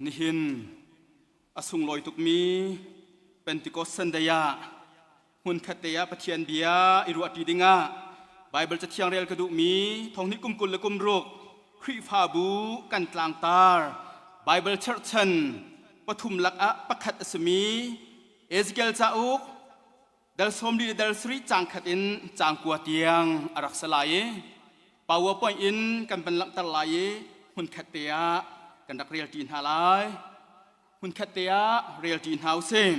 Nihin a sunglawi tukmi Pentecost Sunday ah hmunkhat te ah Pathian bia i ruahṭi dingah Baibal Cathiang rel ka duhmi thonghnih kum 20 le kum ruk Khrihfabu kan tlangtar Baibal cherhchan pathum lakah pakhat a simi Ezekiel cauk dal 40 le dal 7 caang khat in caang kua tiang a rak si lai i PowerPoint in kan van langhter lai i hmunkhat te ah kan rak relṭi hna lai. Hmunkhat te ah relṭi hna usih.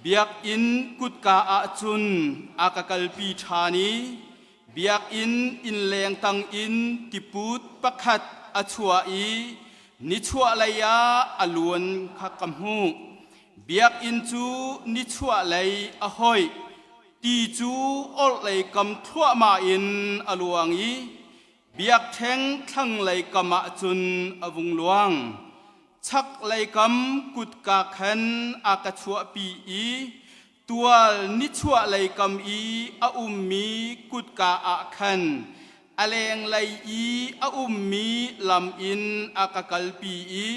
Biakinn kutka ah cun a ka kalpi ṭhan i biakinn innleng tangin tiput pakhat a chuah i nichuahlei ah a luan kha ka hmuh. Biakinn cu nichuahlei a hoih. Ti cu orhlei kam thluahmah in a luang i biakṭheng thlanglei kam ah cun a vung luang. Chaklei kam kutka khan a ka chuahpi i tual nichuahlei kam i a ummi kutka ah khan a lenglei i a ummi lam in a ka kalpi i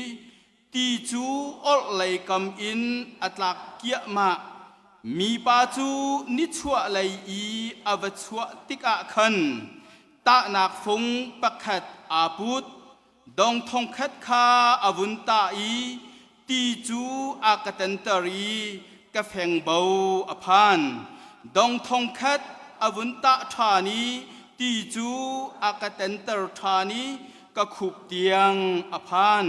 Ti cu orhlei kam in a tlak kiahmah. Mipa cu nichuahlei i a va chuah tikah khan tahnak fung pakhat aa put. Dong thongkhat kha a vun tah i ti cu a ka tenter i ka fengbo a phan. Dong thongkhat a vun tah ṭhan i ti cu a ka tenter ṭhan i ka khup tiang a phan.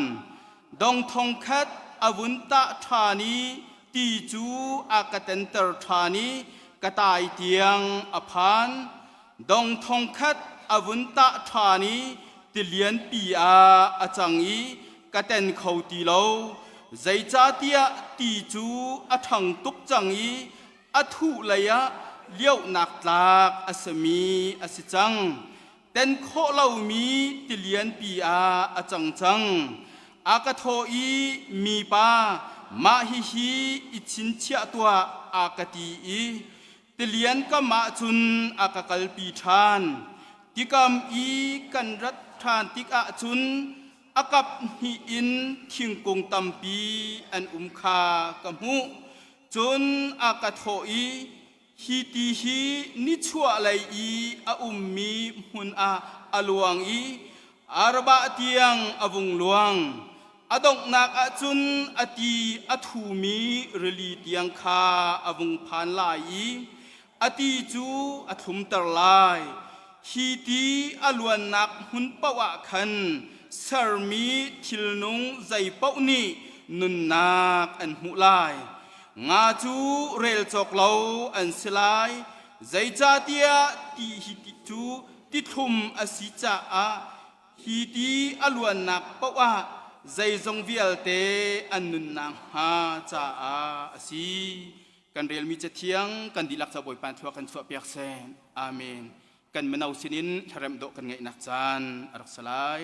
Dong thongkhat a vun tah ṭhan i ti cu a ka tenter ṭhan i ka tai tiang a phan. Dong thongkhat a vun tah ṭhan i tilianpi ah a cang i ka ten kho ti lo. Zeicahtiah ti cu a ṭhang tuk cang i a thuh lei ah liohnak tlak a simi a si cang. Ten khawh lomi tilianpi ah a cang cang. A ka thawh i mipa mah hihi i chinchiah tuah a ka ti i tilian kam ah cun a ka kalpi ṭhan. Tikam i kan rat ṭhan tikah cun a kap hnih in thingkung tampi an um kha ka hmuh. Cun a ka thawh i Hi ti hi nichuahlei i a ummi hmun ah a luang i Arabah tiang a vung luang. A donghnak ah cun a ti a thumi rili tiang kha a vung phan lai i a ti cu a thlumter lai. Hi ti a luannak hmun paoh ah khan sermi thilnung zeipaoh nih nunnak an hmuh lai. Nga cu rel cawk lo an si lai, zeicahtiah ti hi ti cu tithlum a si caah hi ti a luannak paoh ah zeizong vialte an nunnak hnga caah a si. Kan relmi cathiang kan dihlak ca Bawipa thlua kan chuahpiak seh. Amen. Kan mino sinin hlaremh dawh kan ngeihnak caan a rak si lai.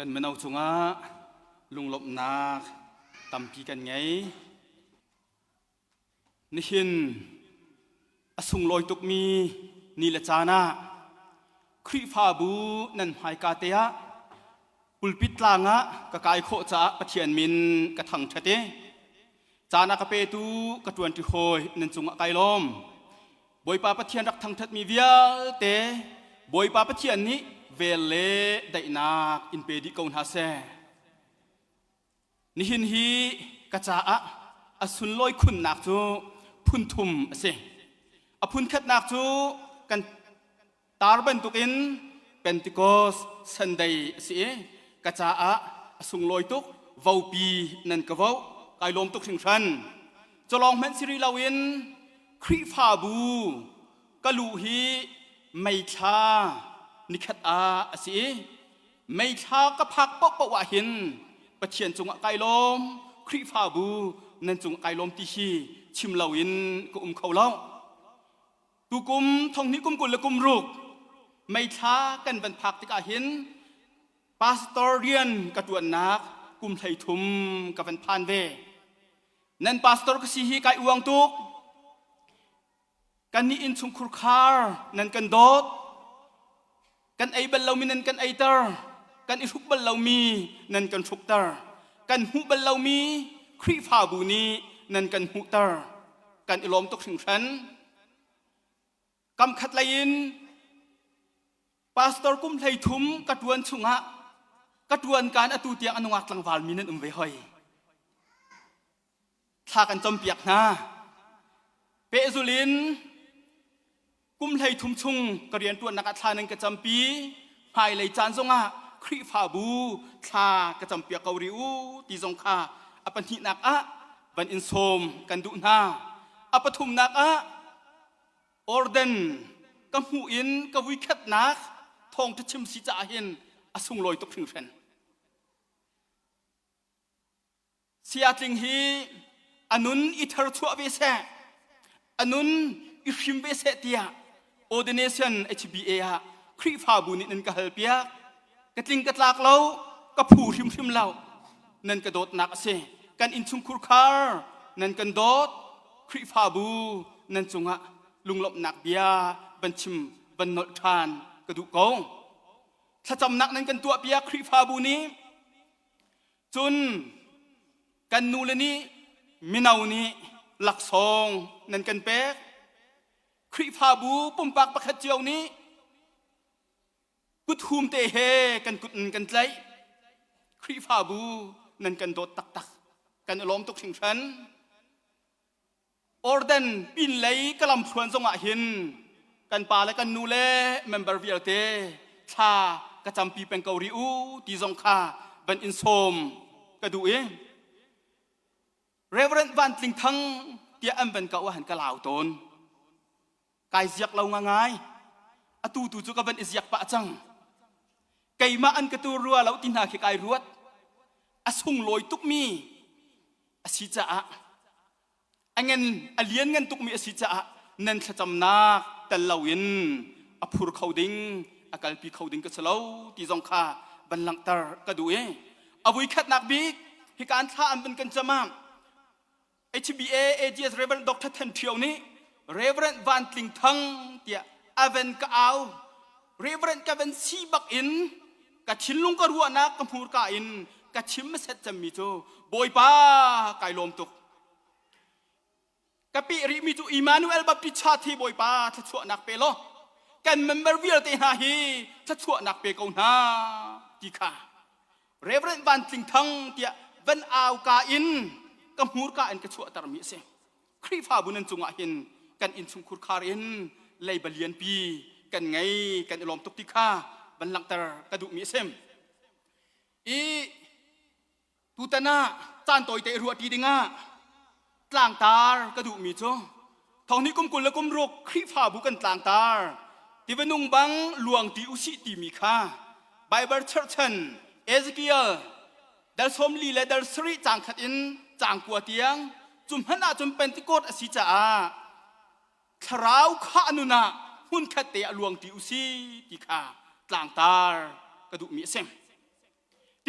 Kan mino cungah lunglawmhnak tampi kan ngei. Nihin a sunglawi tukmi ni le caan ah Khrihfabu nan hmaika te ah pulpit tlang ah ka kai khawh caah Pathian min ka thangṭhat i caan a ka petu ka ṭuanṭi hawi nan cungah kai lawm. Bawipa Pathian rak thangṭhatmi vialte Bawipa Pathian nih vel le daihnak in pe dih ko hna seh. Nihin hi ka caah a sunlawi khunnak cu phun thum a si. A phun khatnak cu kan tar bantukin Pentecost Sunday a si i ka caah a sunglawi tuk vopi nan ka voh kai lawm tuk hringhran. Culawng hmanh si rih loin Khrihfabu ka luh hi meithla nikhat ah a si i meithla ka phak paohpaoh ah hin Pathian cungah kai lawm Khrihfabu nan cungah kai lawm ti hi chim loin ka um kho lo. Tukum thonghnih kum 26 meithla kan van phak tikah hin pastor rian ka ṭuannak kum 33 ka van phan ve. Nan pastor ka si hi kai uang tuk. Kannih innchungkhur khar nan kan dawt. Kan ei bal lomi nan kan eiter. Kan i hruk bal lomi nan kan hrukter. Kan hmuh bal lomi Khrihfabu nih nan kan hmuhter. Kan i lawm tuk hringhran. Kam khat lei in pastor kum 33 ka ṭuan chungah ka ṭuan kaan atu tiang a nungak tlangval mi nan um ve hoi. Thla kan campiak hna. Pehzul in kum 33 chung ka rianṭuannak ah thla nan ka campi. Hmailei caan zongah Khrihfabu thla ka campiak ko rih u ti zong kha a pahnihnak ah van in sawm kan duh hna. A pathumnak ah Orden ka hmuh in ka vuikhatnak thawngṭha chim si caah hin a sunglawi tuk hringhran. Siatling hi a nun i tharchuah ve seh, a nun i hrim ve seh tiah ordination HBA ah Khrihfabu nih nan ka halpiak. Ka tling ka tlak lo, ka phu hrimhrim lo. Nan ka dawtnak a si. Kan innchungkhur khar nan kan dawt. Khrihfabu nan cungah lunglawmhnak bia van chim van nolh ṭhan ka duh ko. Thlacamnak nan kan tuahpiak Khrihfabu nih Cun kan nule nih mino nih laksawng nan kan pek. Khrihfabu pumpak pakhat cio nih kuthum te he kan kut in kan tlaih. Khrihfabu nan kan dawt taktak. Kan i lawm tuk hringhran. Orden pinlei ka lamthluan zongah hin kan pa le kan nu le member vialte thla ka campi peng ko rih u ti zong kha van in sawm ka duh i Reverend Van Tling Thang tiah an van ka han ka lau tawn. Kai ziak lo ngai. Atu tu cu ka van i ziak pah cang. Keimah an ka tur rua lo ti hna khi kai ruat. A sunglawi tukmi a si caah a ngan a lian ngan tukmi a si caah nan thlacamnak tel loin a phur kho ding a kalpi kho ding ka si lo ti zong kha van langhter ka duh i a vui khatnak bik hika an thla an van kan cam ah HBA AGS Reverend Dr. Than Thio nih Reverend Van Tling Thang tiah a van ka au Reverend ka van si bak in ka thinlung ka ruahnak ka hmurka in ka chim set cemmi cu Bawipa kai lawm tuk ka peh rihmi cu Emmanuel Baptist Church hi Bawipa thluachuahnak pe law kan member vialte hna hi thluachuahnak pe ko hna ti kha Reverend Van Tling Thang tiah van au ka in ka hmurka in ka chuahtermi a si Khrihfabu nan cungah hin kan innchungkhur khar in leiba lianpi kan ngei kan i lawm tuk ti kha van langhter ka duhmi a si. I tutan ah caan tawite i ruahṭi dingah tlangtar ka duhmi cu thonghnih kum 26 Khrihfabu kan tlangtar tiva nung bang luangṭi usih timi kha Bible cherhchan Ezekiel dal 40 le dal 7 caang khat in caang 9 tiang cu hmanh ahcun Pentecost a si caah thlarau khah nun ah hmunkhat te a luangṭi u si ti kha tlangtar ka duhmi a si.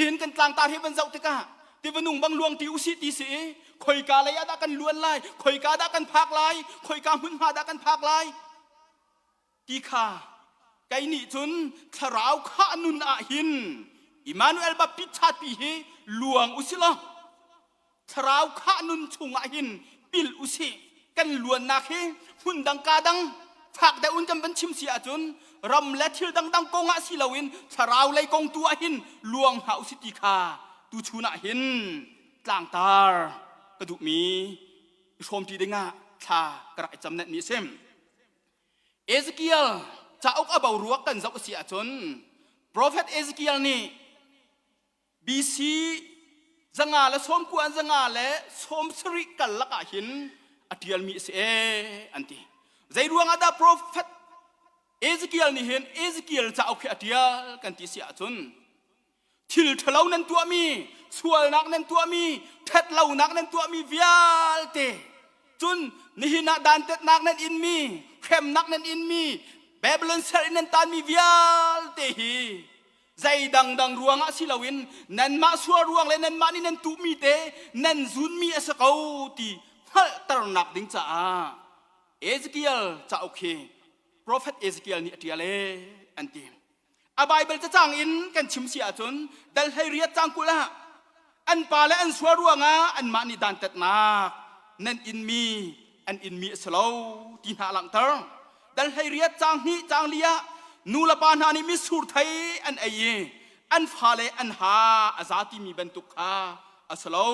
Tihin kan tlangtar hi van zoh tikah tiva nung bang luang ti usih ti si i khoika lei ah dah kan luan lai, khoika dah kan phak lai, khoika hmunhma dah kan phak lai ti kha kei nih cun thlarau khah nun ah hin Immanuel Baptist chatpi hi luang usih law thlarau khah nun chungah hin pil usih kan luannak hi hmun dang ka dang fak deuh in kan van chim si ahcun ram le thil dangdang kong ah si loin thlarau lei kong tu ah hin luang hna usih ti kha tuchun ah hin tlangtar ka duhmi i hrawmṭi dingah thla ka rak i cam nenhmi a si. Ezekiel cauk a boruak kan zoh a si ahcun Prophet Ezekiel nih BC 190 an 170 kal lakah hin a ṭialmi a si ee an ti. Zei ruangah dah Prophet Ezekiel nih hin Ezekiel cauk hi a ṭial kan ti si ahcun thil ṭhalo nan tuahmi sualnak nan tuahmi ṭhatlonak nan tuahmi vialte cun nihin ah dantatnak nan inmi hremnak nan inmi Babylon sal in nan taanmi vialte hi zei dangdang ruangah si loin nanmah sual ruang le nanmah nih nan tuhmi te nan zunmi a si ko ti hngalhternak ding caah Ezekiel cauk hi Prophet Ezekiel nih a ṭial ee an ti. A Baibal cacang in kan chim si ahcun dal 18 cang 20 ah an pa le an sual ruangah anmah nih dantatnak nan inmi an inmi a si lo ti hna a langhter. Dal 18 cang hnih cang li ah nu le pa hna nih mitsur thei an ei i an fale an ha a za timi bantuk kha a si lo.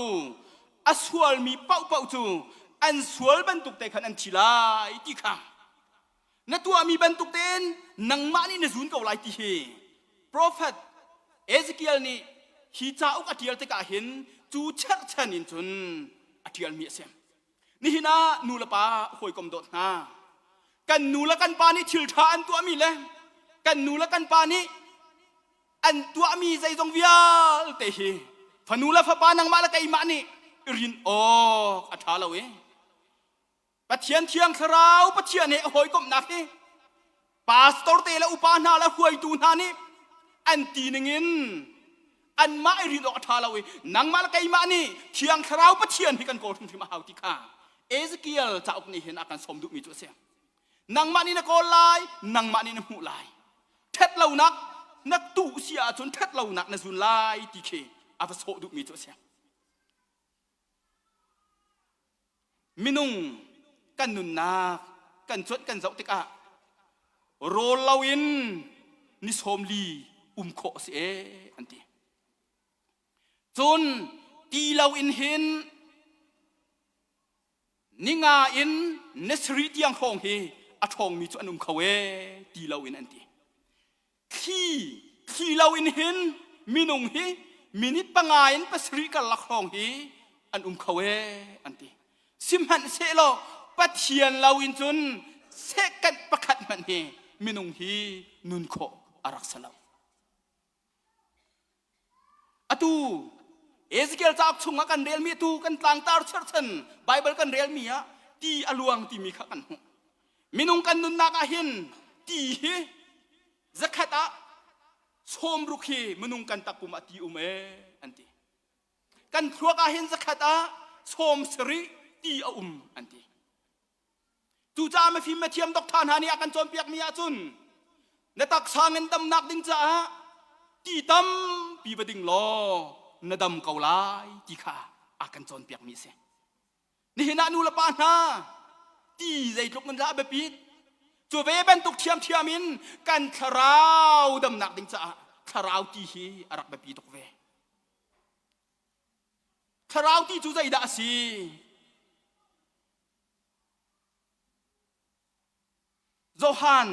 A sualmi paohpaoh cu an sual bantuk te khan an thi lai ti kha na tuahmi bantuk tein nangmah nih na zun ko lai ti hi profet Ezekiel nih hi cauk a ṭial tikah hin cu cherhchan in cun a ṭialmi a si. Nihin ah nu le pa hawikom dawt hna kan nu le kan pa nih thil ṭha an tuahmi le kan nu le kan pa nih an tuahmi zeizong vialte hi fanu le fapa nangmah le keimah nih rin awk a ṭha lo i Pathian Thiang Thlarau Pathian he a hawikomhnak hi pastor te le upa hna le hruaitu hna nih an ti ningin anmah i rin awk a ṭha lo i nangmah le keimah nih Thiang Thlarau Pathian hi kan kawl hrimhrim a hau ti kha Ezekiel cauk nih hin a kan sawm duhmi cu a si. Nangmah nih na kawl lai, nangmah nih na hmuh lai. Ṭhatlonak na tuh si ahcun ṭhatlonak na zun lai ti khi a va sawh duhmi cu a si. Minung kan nunnak kan cuanh kan zoh tikah rawl loin ni 40 um khawh a si ee an ti. Cun ti loin hin ninga in ni sarih tiang hrawng hi a ṭhawngmi cu an um kho ee ti loin an ti. Thli thli loin hin minung hi minute panga in pasarih karlak hrawng hi an um kho ee an ti. Sihmanhsehlaw Pathian loin cun second pakhat hmanh hi minung hi nun khawh a rak si lo. Atu Ezekiel cauk chungah kan relmi tu kan tlangtar cherchan Bible kan relmi ah ti a luang timi kha kan hmuh. Minung kan nunnak ah hin ti hi zakhat ah 60 hi minung kan takpum ah ti um ee an ti. Kan thluak ah hin zakhat ah 70 ti a um an ti. Cucaah mifim mathiam doctor hna nih a kan cawnpiak mi ahcun na taksa ngan damnak ding caah ti tampi va ding law na dam ko lai ti kha a kan cawnpiak mi a si. Nihin ah nu le pa hna ti zeitluk nan dah biapit cu ve bantuk ṭhiamṭhiam in kan thlarau damnak ding caah thlarau ti hi a rak biapi tuk ve. Thlarau ti cu zeidah a si? Johan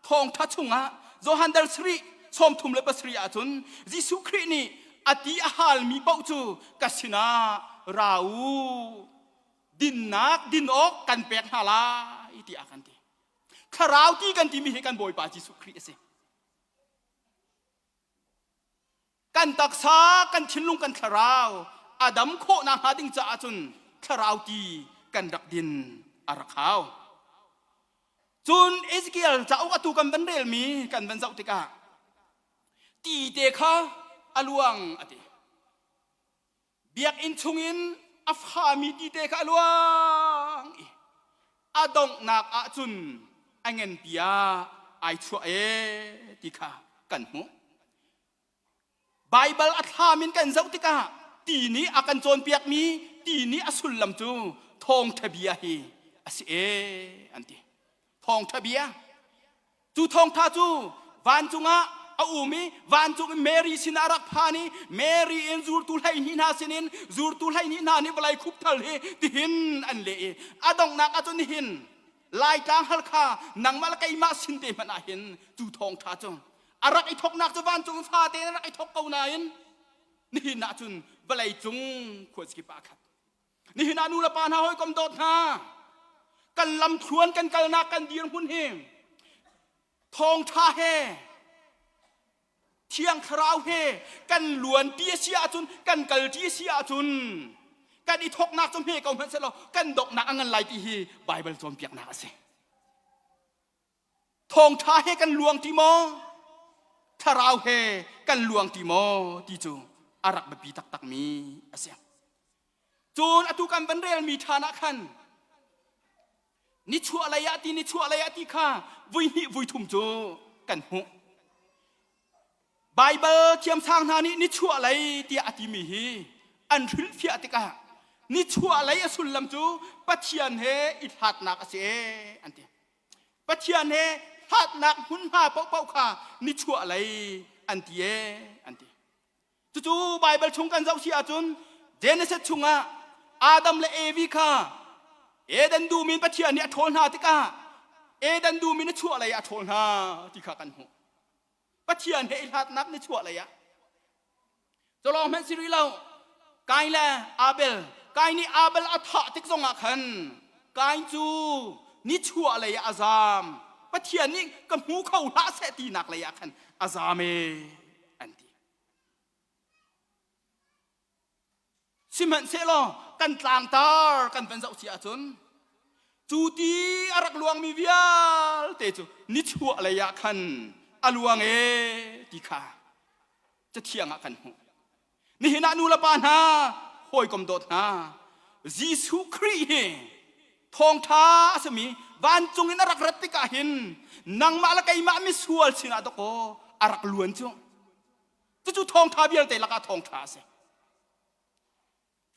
thawngṭha chungah Johan dal sarih 37 ahcun Jesuh Khrih nih a ti a halmi paoh cu ka sinah ra u dinnak din awk kan pek hna lai tiah kan ti. Thlarau ti kan timi hi kan Bawipa Jesuh Khrih a si. Kan taksa, kan thinlung, kan thlarau a dam khawh nakhnga ding caah cun thlarau ti kan rak din a rak hau. Cun Ezekiel cauk atu kan van relmi kan van zoh tikah ti te kha a luang a ti. Biakinn chungin a fami ti te kha a luang i a donghnak ahcun a ngenpi ah ai chuah ee ti kha kan hmuh. Baibal a thlam in kan zoh tikah ti nih a kan cawnpiakmi ti nih a sullam cu thawngṭha bia hi a si ee an ti. Thawngṭha bia. Cu thawngṭha cu vancung ah a um i vancung in Mary sinah a rak phan i Mary in zultu 12 hna sinin zultu 12 hna nih vawlei khupthal hi tihin an leh i a donghnak ahcun nihin Laitlang Halkha nangmah le keimah sin te hmanh ah hin cu thawngṭha cu a rak i thoknak cu vancung fate in a rak i thok ko nain nihin ah cun vawlei cung khuazakip ah a khat. Nihin ah nu le pa hna hawikom dawt hna kan lamthluan kan kalnak kan dirhmun hi thawngṭha he Thiang Thlarau he kan luanpi a si ahcun kan kalṭi a si ahcun kan i thawknak cu hme ko hmanh sehlaw kan donghnak a ngan lai ti hi Baibal cawnpiaknak a si. Thawngṭha he kan luang ti maw? Thlarau he kan luang ti maw? ti cu a rak biapi taktakmi a si. Cun atu kan van relmi ṭhan ah khan nichuah lei ah ti nichuah lei ah ti kha vui hnih vui thum cu kan hmuh. Baibal thiamsang hna nih nichuah lei tiah a timi hi an hrilhfiah tikah nichuah lei a sullam cu Pathian he i hlatnak a si ee an ti. Pathian he hlatnak hmunhma paohpaoh kha nichuah lei an ti ee an ti. Cucu Baibal chung kan zoh si ahcun Genesis chungah Adam le Evi kha Eden dum in Pathian nih a ṭhawl hna tikah Eden dum in a chuah lei ah a ṭhawl hna ti kha kan hmuh. Pathian he i hlatnak nichuah lei ah Culawng hmanh si rih lo. Kain le Abel, Kain nih Abel a thah tik zongah khan Kain cu nichuah lei ah a zaam. Pathian nih ka hmu kho hlah seh tinak lei ah khan a zaam ee an ti. Sihmanhsehlaw kan tlangtar kan van zoh si ahcun cu ti a rak luangmi vialte cu nichuah lei ah khan a luang ee ti kha cathiang ah kan hmuh. Nihin ah nu le pa hna, hawikom dawt hna, Jesuh Khrih hi thawngṭha a simi vancung in a rak rat tikah hin nangmah le keimah misual sinah dawkaw a rak luan cu. Cucu thawngṭha vialte lakah thawngṭha a si.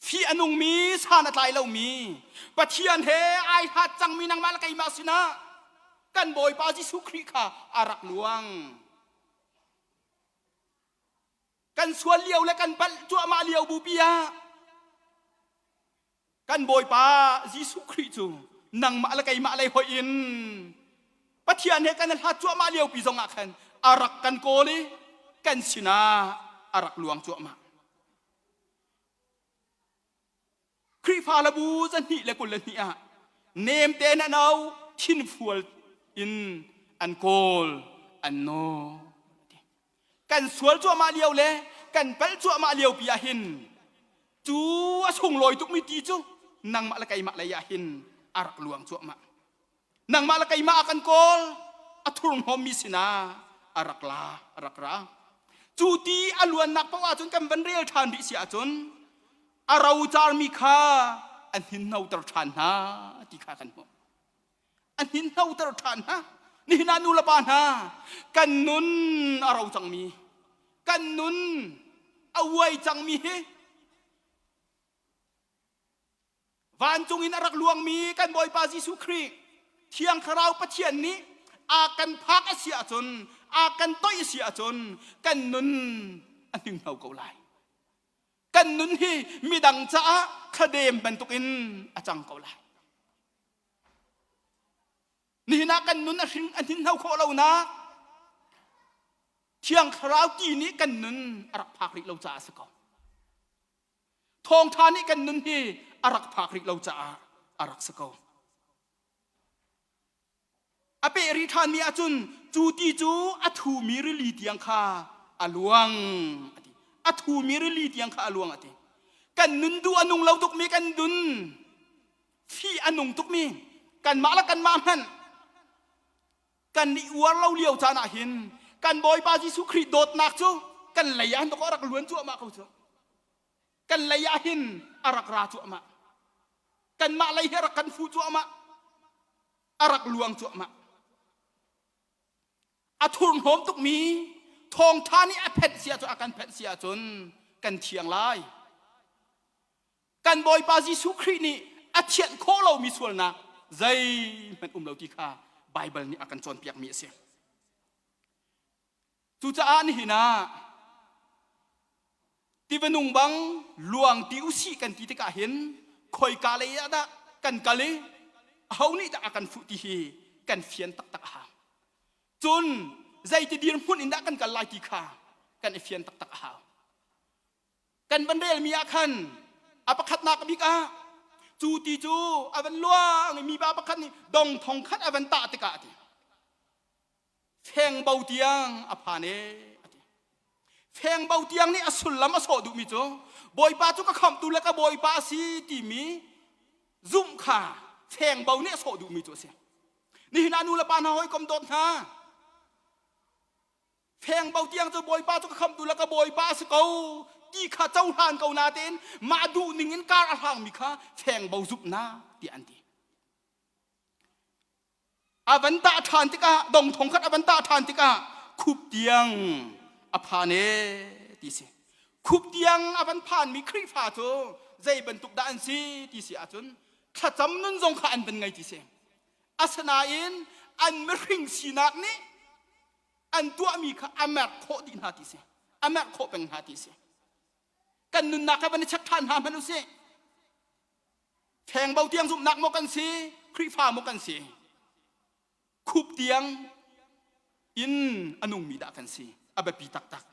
Fih a nungmi, san a tlai lomi, Pathian he ai hlat cangmi nangmah le keimah sinah kan Bawipa Jesuh Khrih kha a rak luang. Kan sual lio le kan palh cuahmah lio bupi ah kan Bawipa Jesuh Khrih cu nangmah le keimah lei hoih in Pathian he kan i hlat cuahmah liopi zongah khan a rak kan kawl i kan sinah a rak luang cuahmah. Khrihfa labu 222 ah nemte na no thinfual in an kawl an nawl. Kan sual cuahmah lio le kan palh cuahmah lio pi ah hin cu a sunglawi tukmi ti cu nangmah le keimah lei ah hin a rak luang cuahmah. Nangmah le keimah a kan kawl a thurhnawmmi sinah a rak la a rak ra. Cu ti a luannak paoh ahcun kan van rel ṭhan rih si ahcun a rocarmi kha a hninhnoter ṭhan hna ti kha kan hmuh. A hninhnoter ṭhan hna. Nihin ah nu le pa hna kan nun a ro cangmi kan nun a uai cangmi hi Vancung in a rak luangmi kan Bawipa Jesuh Khrih Thiang Thlarau Pathian nih a kan phak a si ahcun a kan toih a si ahcun kan nun a hninghno ko lai. Kan nun hi midang caah thladem bantukin a cang ko lai. Nihin ah kan nun a hring a hninhno khawh lonak Thiang Thlarau ti nih kan nun a rak phak rih lo caah a si ko. Thawngṭha nih kan nun hi a rak phak rih lo caah a rak si ko. A peh rih ṭhanmi ahcun cu ti cu a thumi rili tiang kha a luang a ti. A thumi rili tiang kha a luang a ti. Kan nun duh a nung lo tukmi kan nun fih a nung tukmi kanmah le kanmah hmanh kan i uar lo lio caan ah hin kan Bawipa Jesuh Khrih dawtnak cu Kan lei ah hin a rak luan cuahmah ko cu. Kan lei ah hin a rak ra cuahmah. Kanmah lei hi a rak kan fuh cuahmah. A rak luang cuahmah. A thurhnawm tukmi thawngṭha nih a phenh si ahcun a kan phenh si ahcun kan thiang lai. Kan Bawipa Jesuh Khrih nih a thianh khawh lomi sualnak zeihmanh um lo ti kha Baibal nih a kan cawnpiakmi a si. Cucaah nihin ah tiva nung bang luang ti usih kan ti tikah hin khoika lei ah dah kan kal i aho nih dah a kan fuh ti hi kan fian taktak a hau. Cun zeiti dirhmun in dah kan kal lai ti kha kan i fian taktak a hau. Kan van relmi ah khan a pakhatnak bik ah cu ti cu a van luang i mipa pakhat nih dong thong khat a van tah tikah a ti. Fengbo tiang a phan e a ti. Fengbo tiang nih a sullam a sawh duhmi cu Bawipa cu ka khamhtu le ka Bawipa a si timi zumh kha fengbo nih a sawh duhmi cu a si. Nihin ah nu le pa hna hawikom dawt hna fengbo tiang cu Bawipa cu ka khamhtu le ka Bawipa a si ko ti kha cohlan ko natein mah duh ning in kar a hlangmi kha fengbo zumhnak tiah an ti. A van tah ṭhan tikah dong thong khat a van tah ṭhan tikah khup tiang a phan e ti si. Khup tiang a van phanmi Khrihfa cu zei bantuk dah an si ti si ahcun thlacam nun zong kha an van ngei ti si. Asinain an mihring sinak nih an tuahmi kha a merh khawh dih hna ti si. A merh khawh peng hna ti si. Kan nunnak kha van i check ṭhan hna hmanh usih. Fengbo tiang zumhnak maw kan si, Khrihfa maw kan si? Khup tiang in a nungmi dah kan si? A biapi taktak.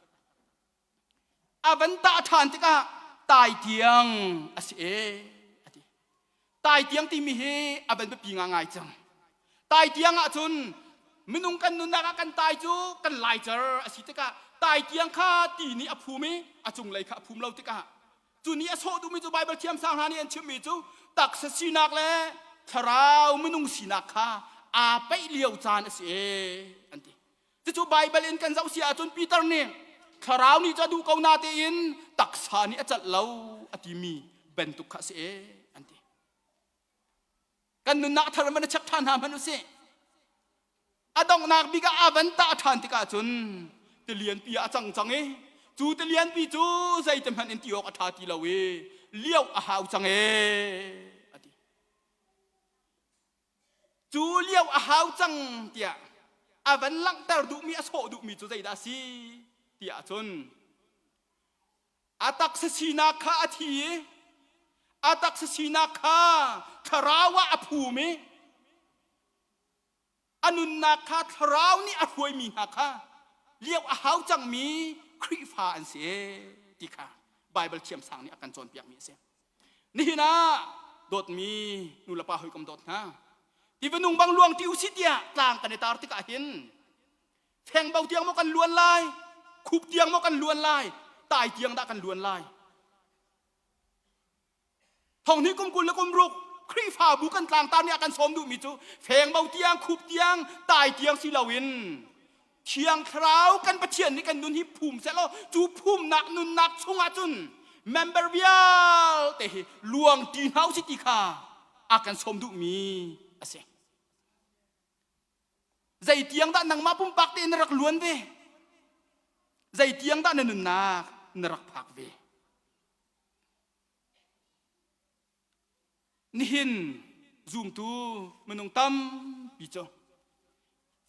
A van tah ṭhan tikah tai tiang a si e a ti. Tai tiang timi hi a van biapi ngangai cang. Tai tiang ahcun minung kan nunnak ah kan tai cu kan laicer a si tikah tai tiang kha ti nih a phum i a cunglei kha a phum lo tikah Cu nih a sawh duhmi cu Baibal thiamsang hna nih an chimmi cu taksa sinak le thlarau minung sinak kha aa paih lio caan a si ee an ti. Cucu Baibal in kan zoh si ahcun Peter nih thlarau nih cu a duh ko natein taksa nih a celh lo a timi bantuk kha a si ee an ti. Kan nunnak thar van i check ṭhan hna hmanh usih. A donghnak bik ah a van tah ṭhan tikah cun tilianpi ah a cang cang i cu tilianpi cu zeiti hmanh in ti awk a ṭha ti lo i lioh a hau cang ee a ti. Cu lioh a hau cang tiah a van langhter duhmi a sawh duhmi cu zeidah a si tiah cun a taksa sinak kha a thi i a taksa sinak kha thlarau ah a phum i a nunnak kha thlarau nih a hruaimi hna kha lio a hau cangmi Khrihfa an si ti kha Baibal thiamsang nih a kan cawnpiakmi a si. Nihin ah dawtmi nulepa hawikom dawt hna tiva nung bang luang ti usih tiah tlang kan i tar tikah hin fengbo tiang maw kan luan lai khup tiang maw kan luan lai tai tiang dah kan luan lai Thonghnih kum 20 le kum ruk Khrihfabu kan tlangtar nih a kan sawm duhmi cu fengbo tiang, khup tiang, tai tiang si loin Thiang Thlarau kan Pathian nih kan nun hi phum sehlaw cu phumnak nunnak chungah cun member vialte hi luang ṭi hna usih ti kha a kan sawm duhmi a si. Zei tiang dah nangmah pumpak tein na rak luan ve? Zei tiang dah na nunnak na rak phak ve? Nihin zumtu minung tampi cu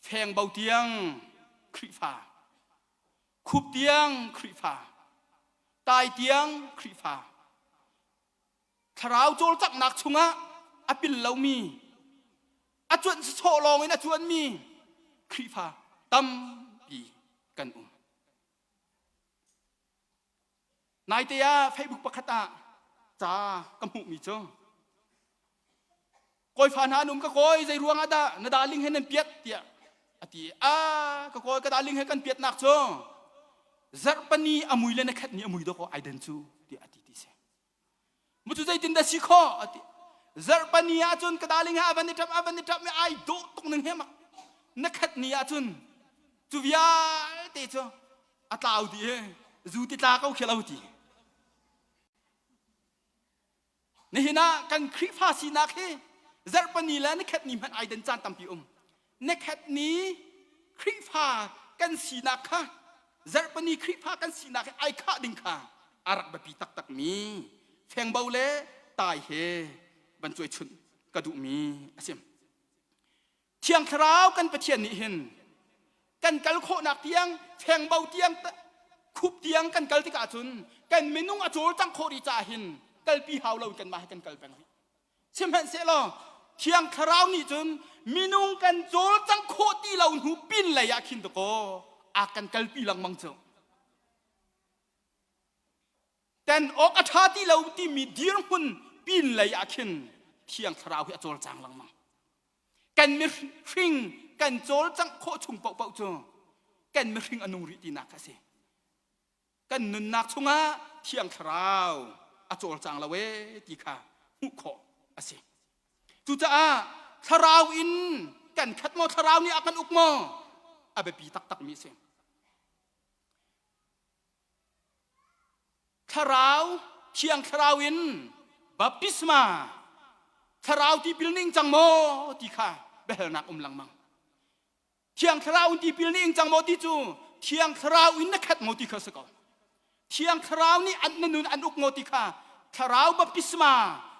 fengbo tiang Khrihfa, khup tiang Khrihfa, tai tiang Khrihfa, thlarau cawlcanghnak chungah a pil lomi, a cuanh sawh lawngin a cuanmi Khrihfa tampi kan um. Naite ah Facebook pakhat ah ca ka hmuhmi cu kawifa hna an um ka kawi zei ruang ah dah na darling he nan piat tiah a ti a ka kawi ka darling he kan piatnak cu zarhpani a mui le na khat ni a mui dawk ai den cu tiah a ti ti si mu cu zeitin dah si khawh a ti zarhpani ah cun ka darling he a van i ṭap a van i ṭap mi ai dawh tuk ning he mak na khat ni ah cun cu vialte cu. A tlau dih e. Zu ti tla ko khi lo ti. Nihin ah kan Khrihfa sinak hi zarhpani le nikhat ni hmanh ai den caan tampi um. Nikhat ni Khrihfa kan sinak kha zarhpani Khrihfa kan sinak hi ai khah ding kha a rak biapi taktak mi fengbo le tai he van cuai chunh ka duhmi a si. Thiang Thlarau kan Pathian nih hin kan kal khawhnak tiang fengbo tiang khup tiang kan kal tikah cun kan minung a cawlcangh khawh rih caah hin kalpi hau lo kanmah hi kan kal peng rih. Sihmanhsehlaw Thiang Thlarau nih cun minung kan cawlcangh khawh ti lo hnu pin lei ah khin dakaw a kan kalpi lengmang cu. Ten awk a ṭha ti lo timi dirhmun pin lei ah khin Thiang Thlarau hi a cawlcang lengmang. Kan mihring kan cawlcangh khawh chung paohpaoh cu kan mihring a nung rih tinak a si. Kan nunnak chungah Thiang Thlarau a cawlcang lo ee ti kha hmuh khawh a si. Cucaah Thlarau in kan khat maw Thlarau nih a kan uk maw a biapi taktakmi a si. Thlarau, Thiang Thlarau in baptisma, Thlarau tipil ning cang maw ti kha biahalnak um lengmang. Thiang Thlarau in tipil ning cang maw ti cu Thiang Thlarau in na khat maw ti kha si ko. Thiang Thlarau nih an na nun an uk maw ti kha Thlarau baptisma,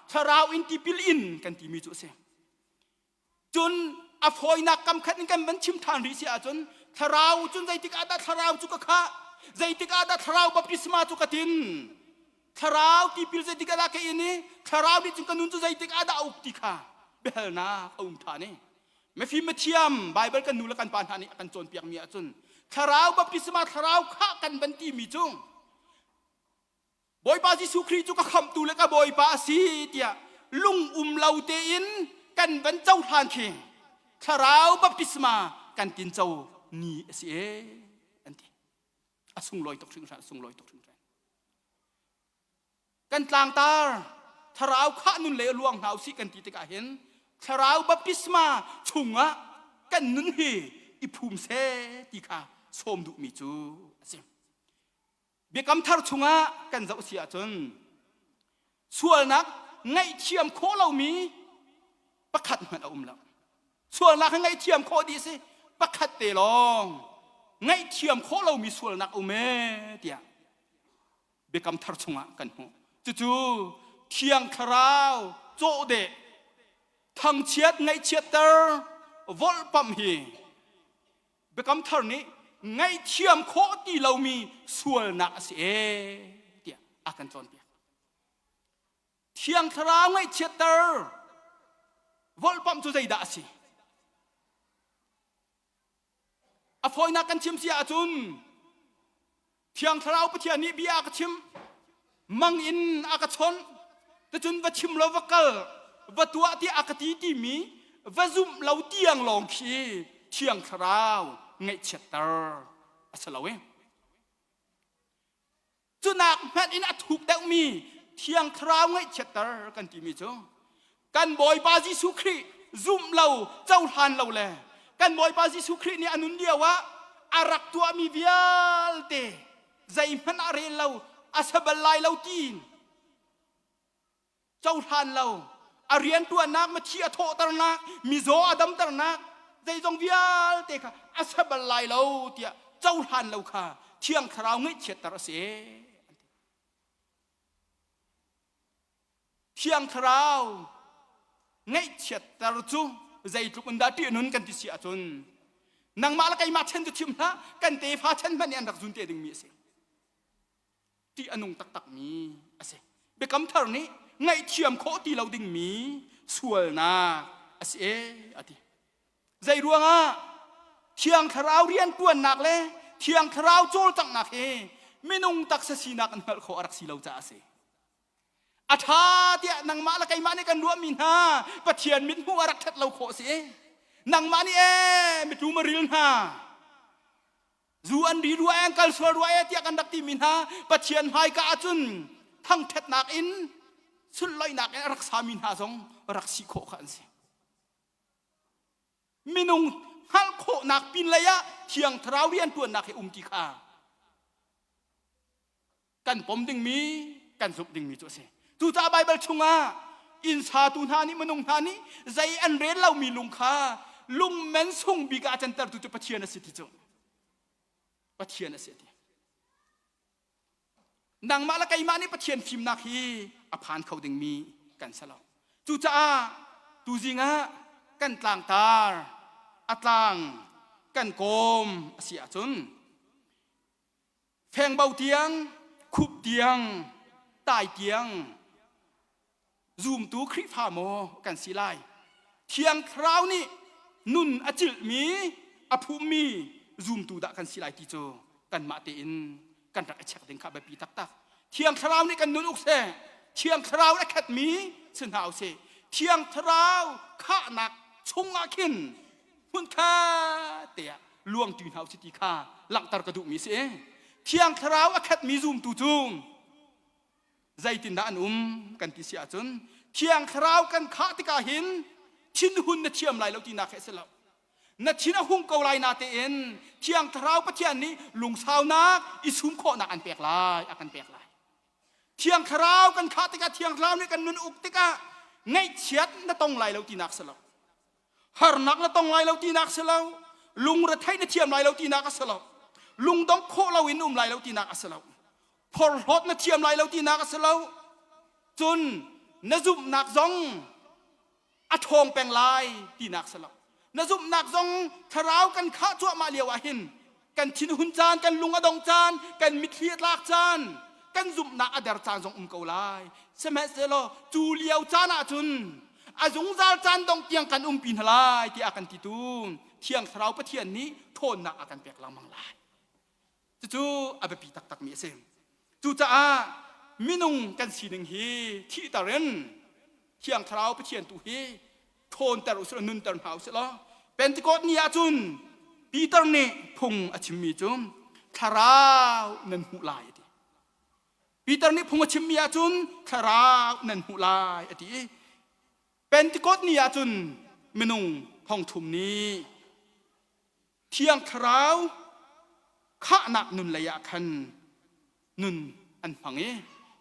Thlarau in tipil in kan timi cu a si. Cun a fawinak kam khat in kan van chim ṭhan rih si ahcun thlarau cun zeitik ah dah thlarau cu ka khah zeitik ah dah thlarau baptisma cu ka tin thlarau tipil zeitik ah dah ka in i thlarau nih cun ka nun cu zeitik ah dah a uk ti kha biahalnak a um ṭhan i mifim mithiam Baibal kan nu le kan pa hna nih a kan cawnpiakmi ahcun thlarau baptisma thlarau khah kan van timi cu Bawipa Jesuh Khrih cu ka khamhtu le ka Bawipa a si tiah lung um lo tein kan van cohlan khi thlarau baptisma kan tinco ni a si ee an ti. A sunglawi tuk hringhran, a sunglawi tuk hringhran. Kan tlangtar thlarau khah nun le luang hna usih kan ti tikah hin thlarau baptisma chungah kan nun hi i phum seh ti kha sawm duhmi cu a si. Biakam thar chungah kan zoh si ahcun sualnak ngaihthiam khawh lomi pakhat hmanh a um lo. Sualnak hi ngaihthiam khawh dih si pakhat te lawng ngaihthiam khawh lomi sualnak um ee tiah Biakam thar chungah kan hmuh. Cucu Thiang Thlarau cawhdeh thangchiat ngaihchiatter volhpamh hi Biakam thar nih ngaihthiam khawh ti lomi sualnak a si ee tiah a kan cawnpiak. Thiang Thlarau ngaihchiatter volhpamh cu zeidah a si? A fawinak kan chim si ahcun Thiang Thlarau Pathian nih bia a ka chim, mang in a ka chawnh, ticun va chim lo va kal, va tuah tiah a ka ti timi va zumh lo tiang lawng khi Thiang Thlarau ngaihchiatter a si lo i. Cunak hmanh in a thuk deuhmi Thiang Thlarau ngaihchiatter kan timi cu kan Bawipa Jesuh Khrih zumh lo cohlan lo le kan Bawipa Jesuh Khrih nih a nun lio ah a rak tuahmi vialte zeihmanh ah rel lo a sa bal lai lo tiin cohlan lo a riantuannak mithi a thawhternak mizaw a damternak zeizong vialte kha a sa bal lai lo tiah cohlan lo kha Thiang Thlarau ngaihchiatter a si. Thiang Thlarau ngaihchiatter cu zeitluk in dah ṭihnun kan ti si ahcun nangmah le keimah chan cu chim hlah kan tefa chan hmanh nih an rak zun te dingmi a si. Ṭih a nung taktakmi a si. Biakam thar nih ngaihthiam khawh ti lo dingmi sualnak a si ee a ti. Zei ruangah Thiang Thlarau rianṭuannak le Thiang Thlarau cawlcanghnak hi minung taksa sinak in hngalh khawh a rak si lo caah a si. A ṭha tiah nangmah le keimah nih kan ruahmi hna Pathian mithmuh a rak ṭhat lo khawh a si. Nangmah nih ee mitlu maril hna zu an ri rua ee an kal sual rua ee tiah kan rak timi hna Pathian hmaika ahcun thangṭhatnak in sunloihnak in a rak sami hna zong rak si khawh kha an si. Minung hngalh khawhnak pinlei ah Thiang Thlarau rianṭuannak hi um ti kha. Kan pom dingmi, kan zumh dingmi cu a si. Cucaah Baibal chungah inn satu hna nih minung hna nih zei an rel lomi lung kha lungmen sung bik ah a cantertu cu Pathian a si ti cu Pathian a si a ti. Nangmah le keimah nih Pathian fimnak hi a phan kho dingmi kan si lo. Cucaah tuzing ah kan tlangtar a tlang kan kawm a si ahcun fengbo tiang, khup tiang, tai tiang zumtu Khrihfa maw kan si lai? Thiang Thlarau nih nun a cilhmi, a phummi zumtu dah kan si lai ti cu kanmah tein kan rak i check ding kha biapi taktak. Thiang Thlarau nih kan nun uk seh. Thiang Thlarau a khatmi si hna usih. Thiang Thlarau khahnak chungah khin hmunkhat te ah luangṭi hna usih ti kha langhter ka duhmi si. Thiang Thlarau a khatmi zumtu cu zeitindah an um kan ti si ahcun Thiang Thlarau kan khah tikah hin thinhun na thiam lai lo tinak he a si lo. Na thin a hung ko lai natein Thiang Thlarau Pathian nih lungsaunak i sum khawhnak an pek lai, a kan pek lai. Thiang Thlarau kan khah tikah Thiang Thlarau nih kan nun uk tikah ngaihchiat na tong lai lo tinak si lo. Harnak na tong lai lo tinak si lo. Lungretheih na thiam lai lo tinak a si lo. Lungdong khawh lo in um lai lo tinak a si lo. Phorhlawt na thiam lai lo tinak a si lo. Cun na zumhnak zong a ṭhawng peng lai tinak si lo. Na zumhnak zong thlarau kan khah cuahmah lio ah hin kan thinhun caan, kan lung a dong caan, kan mitthli a tlak caan, kan zumhnak a der caan zong um ko lai. Sihmanhsehlaw cu lio caan ah cun a zungzal caan dong tiang kan umpi hna lai tiah a kan titu Thiang Thlarau Pathian nih ṭhawnnak a kan pek lengmang lai. Cucu a biapi taktakmi a si. Cucaah minung kan sining hi thihter in Thiang Thlarau Pathian tu hi ṭhawnter usih law nunter hna usih law Pentecost ni ahcun Peter nih phung a chimmi cu thlarau nan hmuh lai a ti. Peter nih phung a chimmi ahcun thlarau nan hmuh lai a ti i Pentecost ni ahcun minung thongthum nih Thiang Thlarau khahnak nun lei ah khan nun an hmang i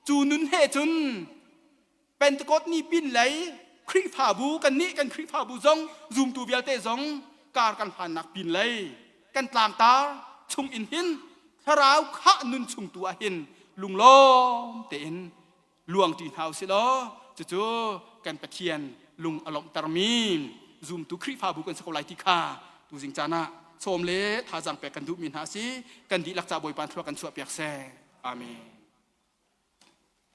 cu nun he cun Pentecost ni pin lei Khrihfabu kannih kan Khrihfabu zong zumtu vialte zong kar kan hlannak pin lei kan tlangtar chung in hin thlarau khah nun chung tu ah hin lunglawm tein luangṭi hna usih law cucu kan Pathian lung a lawmhtermi zumtu Khrihfabu kan si ko lai ti kha tuzing caan ah sawm le thazaang pek kan duhmi hna a si. Kan dihlak ca Bawipa thlua kan chuahpiak seh. Amen.